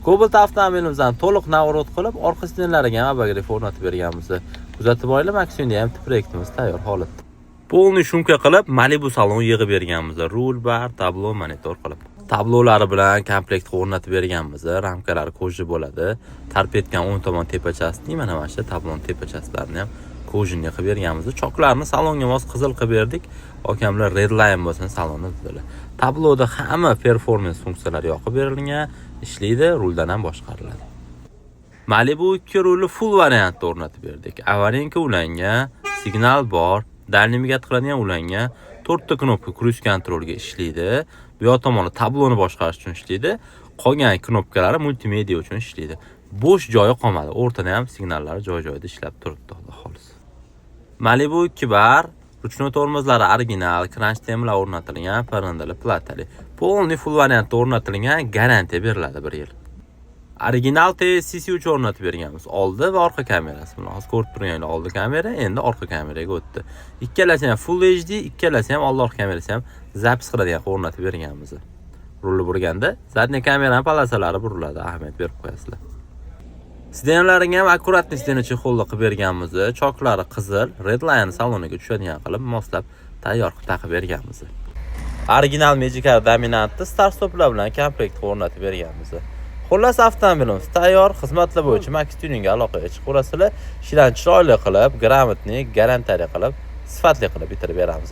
Cobalt avtomobilimizni to'liq наворот qilib, orqa сиденье lariga ham обогрев o'rnatib berganmiz. Kuzatib boringlar, Maxionda ham proyektimiz tayyor holatda. Полный шумка qilib, Malibu salon yig'ib berganmiz. Rul bar, tablo, monitor qilib. Tablolari bilan komplekt o'rnatib berganmiz. Ramkalari кожа bo'ladi. Торпедка ni o'ng tomon tepachasining mana shu tabloni tepachasilarini ham кожаный qilib berganmiz. Choklarni salonga mos qizil qilib berdik. Okamlar Redline bo'lsin salonni dedilar. Tabloda hamma performance funksiyalari yoqib berilgan, ishlaydi, ruldan ham boshqariladi. Malibu 2 rulli full variantda o'rnatib berdik. Аварийка ulangan, signal bor, дальний мигать qiladigan ulangan, to'rtta knopka круиз контроль ga ishlaydi. Bu yoq tomoni tabloni boshqarish uchun ishlaydi. Qolgan knopkalari multimedia uchun ishlaydi. Bo'sh joyi qolmadi. O'rtada ham signallari joy-joyida ishlab turibdi, Xudo xohlasa. Malibu 2 bar, ручной tormozlari original, кронштейн lar o'rnatilgan, parrandali platali. Полный full variantda o'rnatilgan, garantiya beriladi 1 yil. Original TCC3 o'rnatib berganmiz. Oldi va orqa kamerasi. Buni hozir ko'rib turganlar oldi kamera, endi orqa kameraga o'tdi. Ikkalasi ham Full HD, ikkalasi ham oldi orqa kamerasi ham запись qiladigan qilib o'rnatib berganmiz. Rulni burganda задний kamerani полоса lari buriladi, ahamiyat berib qo'yasizlar. Сиденье lariga ham аккуратный сиденье чехол li qilib berganmiz. Choklari qizil, Redline saloniga tushadigan qilib moslab tayyor qilib taqib berganmiz. Original Magicar Dominantni start stoplar bilan komplekt qilib o'rnatib berganmiz. Xullas, avtomobilimiz tayyor, xizmatlar bo'yicha Max Tuningga aloqaga chiqaverasizlar. Ishlarni chiroyli qilib, грамотный, garantiyali qilib, sifatli qilib bitirib beramiz.